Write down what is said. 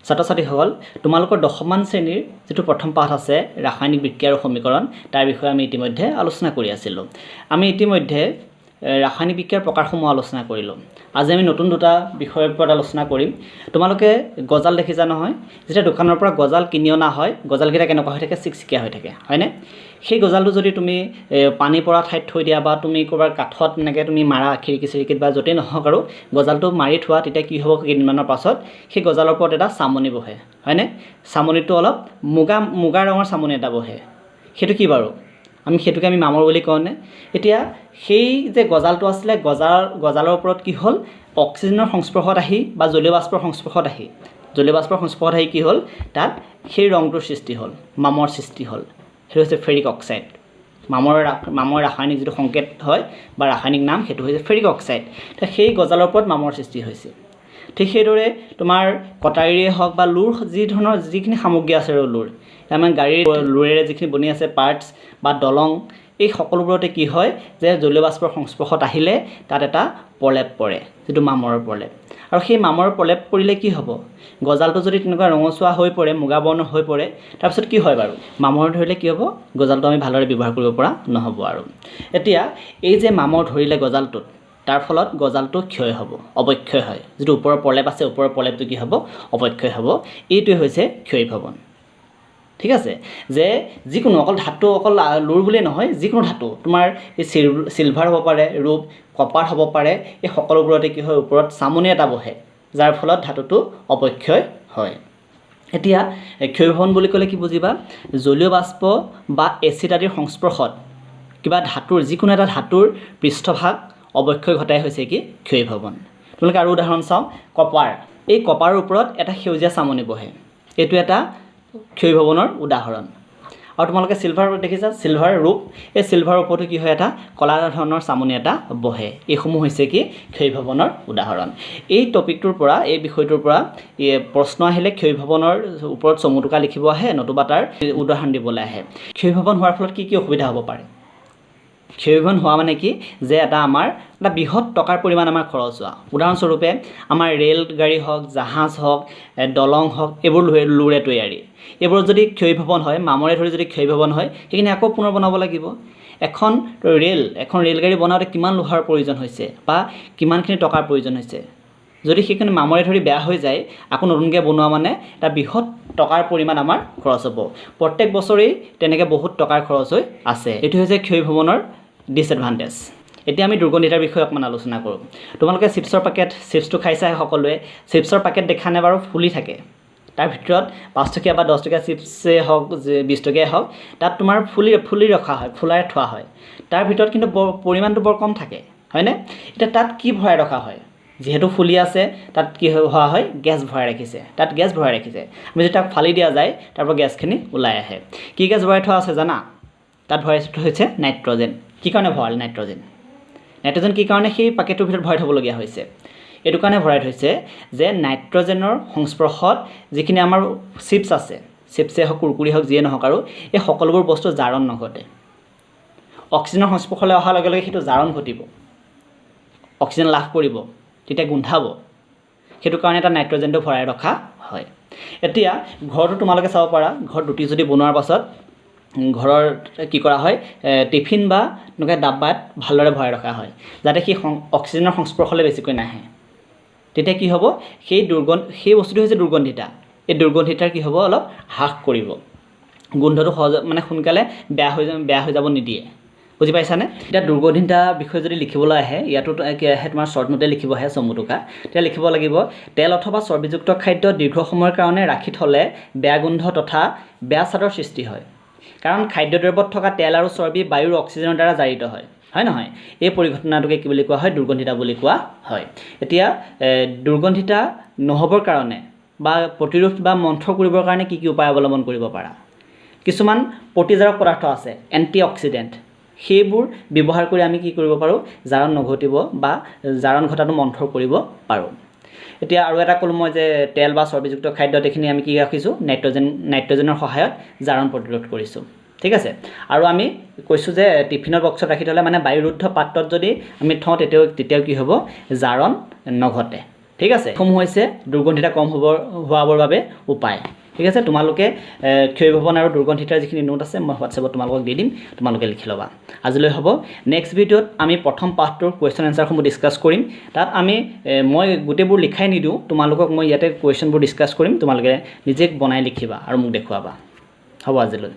ছাত্ৰ ছাত্ৰীসকল, তোমালোকৰ দশমমান শ্ৰেণীৰ যিটো প্ৰথম পাঠ আছে, ৰাসায়নিক বিক্ৰিয়া আৰু সমীকৰণ, তাৰ বিষয়ে আমি ইতিমধ্যে আলোচনা কৰি আছিলোঁ। আমি ইতিমধ্যে ৰাসায়নিক বিক্ৰিয়াৰ প্ৰকাৰসমূহ আলোচনা কৰিলোঁ। আজি আমি নতুন দুটা বিষয়ৰ ওপৰত আলোচনা কৰিম। তোমালোকে গজাল দেখিছা নহয়? যেতিয়া দোকানৰ পৰা গজাল কিনি অনা হয়, গজালকেইটা কেনেকুৱা হৈ থাকে? চিকচিকীয়া হৈ থাকে, হয়নে? সেই গজালটো যদি তুমি পানী পৰা ঠাইত থৈ দিয়া বা তুমি ক'ৰবাৰ কাঠত এনেকৈ তুমি মাৰা, খিৰিকী চিৰিকীত বা য'তেই নহওক আৰু গজালটো মাৰি থোৱা, তেতিয়া কি হ'ব? কেইদিনমানৰ পাছত সেই গজালৰ ওপৰত এটা চামনি বহে, হয়নে? চামনিটো অলপ মুগা মুগা ৰঙৰ চামনি এটা বহে। সেইটো কি বাৰু? আমি সেইটোকে আমি মামৰ বুলি কওঁনে? এতিয়া সেই যে গজালটো আছিলে, গজালৰ ওপৰত কি হ'ল? অক্সিজেনৰ সংস্পৰ্শত আহি বা জলীয় বাষ্পৰ সংস্পৰ্শত আহি, জলীয় বাষ্পৰ সংস্পৰ্শত আহি কি হ'ল? তাত সেই ৰংটোৰ সৃষ্টি হ'ল, মামৰ সৃষ্টি হ'ল। সেইটো হৈছে ফেৰিক অক্সাইড। মামৰ ৰাসায়নিক যিটো সংকেত হয় বা ৰাসায়নিক নাম, সেইটো হৈছে ফেৰিক অক্সাইড। এতিয়া সেই গজালৰ ওপৰত মামৰ সৃষ্টি হৈছে। ঠিক সেইদৰে তোমাৰ কটাৰীয়ে হওক বা লোৰ যি ধৰণৰ যিখিনি সামগ্ৰী আছে আৰু লোৰ, আমাৰ গাড়ীৰ লোৰেৰে যিখিনি বনি আছে পাৰ্টছ বা দলং, এই সকলোবোৰতে কি হয় যে জলীয় বাষ্পৰ সংস্পৰ্শত আহিলে তাত এটা প্ৰলেপ পৰে, যিটো মামৰৰ প্ৰলেপ। আৰু সেই মামৰৰ প্ৰলেপ পৰিলে কি হ'ব? গজালটো যদি তেনেকুৱা ৰঙচুৱা হৈ পৰে, মুগা বৰ্ণৰ হৈ পৰে, তাৰপিছত কি হয় বাৰু? মামৰ ধৰিলে কি হ'ব? গজালটো আমি ভালদৰে ব্যৱহাৰ কৰিব পৰা নহ'ব। আৰু এতিয়া এই যে মামৰ ধৰিলে গজালটোত, তাৰ ফলত গজালটো ক্ষয় হ'ব, অৱক্ষয় হয়। যিটো ওপৰৰ প্ৰলেপ আছে, ওপৰৰ প্ৰলেপটো কি হ'ব? অৱক্ষয় হ'ব। এইটোৱে হৈছে ক্ষয়ীভৱন। ঠিক আছে, যে যিকোনো অকল ধাতু, অকল লোৰ বুলিয়েই নহয়, যিকোনো ধাতু, তোমাৰ এই চিলভাৰ হ'ব পাৰে, ৰূপ, কপাৰ হ'ব পাৰে, এই সকলোবোৰতে কি হয়? ওপৰত চামনি এটা বহে, যাৰ ফলত ধাতুটো অৱক্ষয় হয়। এতিয়া ক্ষয়ীভৱন বুলি ক'লে কি বুজিবা? জলীয় বাষ্প বা এচিড আদিৰ সংস্পৰ্শত কিবা ধাতুৰ, যিকোনো এটা ধাতুৰ পৃষ্ঠভাগ অৱক্ষয় ঘটাই হৈছে কি? ক্ষয়ীভৱন। তোমালোকে আৰু উদাহৰণ চাওঁ। কপাৰ, এই কপাৰৰ ওপৰত এটা সেউজীয়া চামনি বহে। এইটো এটা ক্ষয়ীভৱনৰ উদাহৰণ। আৰু তোমালোকে চিলভাৰ দেখিছা, চিলভাৰ, ৰূপ, এই চিলভাৰৰ ওপৰতো কি হয়? এটা ক'লা ধৰণৰ চামনি এটা বহে। এইসমূহ হৈছে কি? ক্ষয়ীভৱনৰ উদাহৰণ। এই টপিকটোৰ পৰা, এই বিষয়টোৰ পৰা প্ৰশ্ন আহিলে ক্ষয়ীভৱনৰ ওপৰত চমু টোকা লিখিব আহে, নতুবা তাৰ উদাহৰণ দিবলৈ আহে। ক্ষয়ীভৱন হোৱাৰ ফলত কি কি অসুবিধা হ'ব পাৰে? ক্ষয়ীভৱন হোৱা মানে কি যে এটা আমাৰ এটা বৃহৎ টকাৰ পৰিমাণ আমাৰ খৰচ হোৱা। উদাহৰণস্বৰূপে আমাৰ ৰেল গাড়ী হওক, জাহাজ হওক, দলং হওক, এইবোৰ লোৰে তৈয়াৰী। এইবোৰত যদি ক্ষয়ীভৱন হয়, মামৰে ধৰি যদি ক্ষয়ীভৱন হয়, সেইখিনি আকৌ পুনৰ বনাব লাগিব। এখন ৰেলগাড়ী বনাওঁতে কিমান লোহাৰ প্ৰয়োজন হৈছে বা কিমানখিনি টকাৰ প্ৰয়োজন হৈছে? যদি সেইখিনি মামৰে ধৰি বেয়া হৈ যায়, আকৌ নতুনকৈ বনোৱা মানে এটা বৃহৎ টকাৰ পৰিমাণ আমাৰ খৰচ হ'ব। প্ৰত্যেক বছৰেই তেনেকৈ বহুত টকাৰ খৰচ হৈ আছে। এইটো হৈছে ক্ষয়ীভৱনৰ ডিছএডভান্টেজ। এতিয়া আমি দুৰ্গন্ধিতাৰ বিষয়ে অকণমান আলোচনা কৰোঁ। তোমালোকে চিপছৰ পেকেট, চিপছটো খাইছা সকলোৱে। চিপছৰ পেকেট দেখা নাই বাৰু? ফুলি থাকে। তাৰ ভিতৰত 5 টকীয়া বা 10 টকীয়া চিপছেই হওক, যে 20 টকীয়াই হওক, তাত তোমাৰ ফুলি ফুলি ৰখা হয়, ফুলাই থোৱা হয়। তাৰ ভিতৰত কিন্তু বৰ পৰিমাণটো বৰ কম থাকে, হয়নে? এতিয়া তাত কি ভৰাই ৰখা হয়? যিহেতু ফুলি আছে, তাত কি হোৱা হয়? গেছ ভৰাই ৰাখিছে। তাত গেছ ভৰাই ৰাখিছে। আমি যদি তাক ফালি দিয়া যায়, তাৰ পৰা গেছখিনি ওলাই আহে। কি গেছ ভৰাই থোৱা আছে জানা? তাত ভৰাই থোৱা হৈছে নাইট্ৰজেন। কি কাৰণে ভৰালে নাইট্ৰজেন? নাইট্ৰজেন কি কাৰণে সেই পাকেটটোৰ ভিতৰত ভৰাই থ'বলগীয়া হৈছে? এইটো কাৰণে ভৰাই থৈছে যে নাইট্ৰজেনৰ সংস্পৰ্শত যিখিনি আমাৰ চিপছ আছে, চিপছেই হওক, কুৰকুৰি হওক, যিয়ে নহওক আৰু, এই সকলোবোৰ বস্তু জাৰণ নঘটে। অক্সিজেনৰ সংস্পৰ্শলৈ অহাৰ লগে লগে সেইটো জাৰণ ঘটিব, অক্সিজেন লাভ কৰিব, তেতিয়া গোন্ধাব। সেইটো কাৰণে এটা নাইট্ৰজেনটো ভৰাই ৰখা হয়। এতিয়া ঘৰতো তোমালোকে চাব পাৰা, ঘৰত ৰুটি যদি বনোৱাৰ পাছত ঘৰৰ কি কৰা হয়? টিফিন বা তেনেকুৱা ডাব্বাত ভালদৰে ভৰাই ৰখা হয়, যাতে সি অক্সিজেনৰ সংস্পৰ্শলৈ বেছিকৈ নাহে। তেতিয়া কি হ'ব? সেই বস্তুটো হৈছে দুৰ্গন্ধিতা। এই দুৰ্গন্ধিতাৰ কি হ'ব? অলপ হ্ৰাস কৰিব। গোন্ধটো সহজ মানে সোনকালে বেয়া হৈ যাব নিদিয়ে। বুজি পাইছানে? এতিয়া দুৰ্গন্ধিতা বিষয়ে যদি লিখিবলৈ আহে, ইয়াতো কি আহে? তোমাৰ শ্বৰ্ট নোটে লিখিব আহে, চমু টোকা। তেতিয়া লিখিব লাগিব, তেল অথবা চৰ্বিযুক্ত খাদ্য দীৰ্ঘ সময়ৰ কাৰণে ৰাখি থ'লে বেয়া গোন্ধ তথা বেয়া স্বাদৰ সৃষ্টি হয়। কাৰণ খাদ্য দ্ৰব্যত থকা তেল আৰু চৰ্বি বায়ুৰ অক্সিজেনৰ দ্বাৰা জাৰিত হয়, হয় নহয়? এই পৰিঘটনাটোকে কি বুলি কোৱা হয়? দুৰ্গন্ধিতা বুলি কোৱা হয়। এতিয়া দুৰ্গন্ধিতা নহ'বৰ কাৰণে বা প্ৰতিৰোধ বা মন্থৰ কৰিবৰ কাৰণে কি কি উপায় অৱলম্বন কৰিব পাৰা? কিছুমান প্ৰতিজাৰক পদাৰ্থ আছে, এণ্টি অক্সিডেণ্ট, সেইবোৰ ব্যৱহাৰ কৰি আমি কি কৰিব পাৰোঁ? জাৰণ নঘটিব বা জাৰণ ঘটাটো মন্থৰ কৰিব পাৰোঁ। এতিয়া আৰু এটা ক'লোঁ মই যে তেল বা চৰ্বিযুক্ত খাদ্যত এইখিনি আমি কি ৰাখিছোঁ? নাইট্ৰজেন। নাইট্ৰজেনৰ সহায়ত জাৰণ প্ৰতিৰোধ কৰিছোঁ। ঠিক আছে। আৰু আমি কৈছোঁ যে টিফিনৰ বক্সত ৰাখি থ'লে, মানে বায়ুৰুদ্ধ পাত্ৰত যদি আমি থওঁ, তেতিয়াও কি হ'ব? জাৰণ নঘটে। ঠিক আছে, সমূহ হৈছে দুৰ্গন্ধিতা কম হোৱাবৰ বাবে উপায়। ঠিক আছে, তোমালোকে ক্ষয়ীভৱন আৰু দুৰ্গন্ধিতাৰ যিখিনি নোট আছে, মই হোৱাটছএপত তোমালোকক দি দিম, তোমালোকে লিখি ল'বা। আজিলৈ হ'ব। নেক্সট ভিডিঅ'ত আমি প্ৰথম পাঠটোৰ কুৱেশ্যন এনচাৰসমূহ ডিছকাছ কৰিম। তাত আমি মই গোটেইবোৰ লিখাই নিদিওঁ তোমালোকক, মই ইয়াতে কুৱেশ্যনবোৰ ডিছকাছ কৰিম, তোমালোকে নিজে বনাই লিখিবা আৰু মোক দেখুৱাবা। হ'ব আজিলৈ।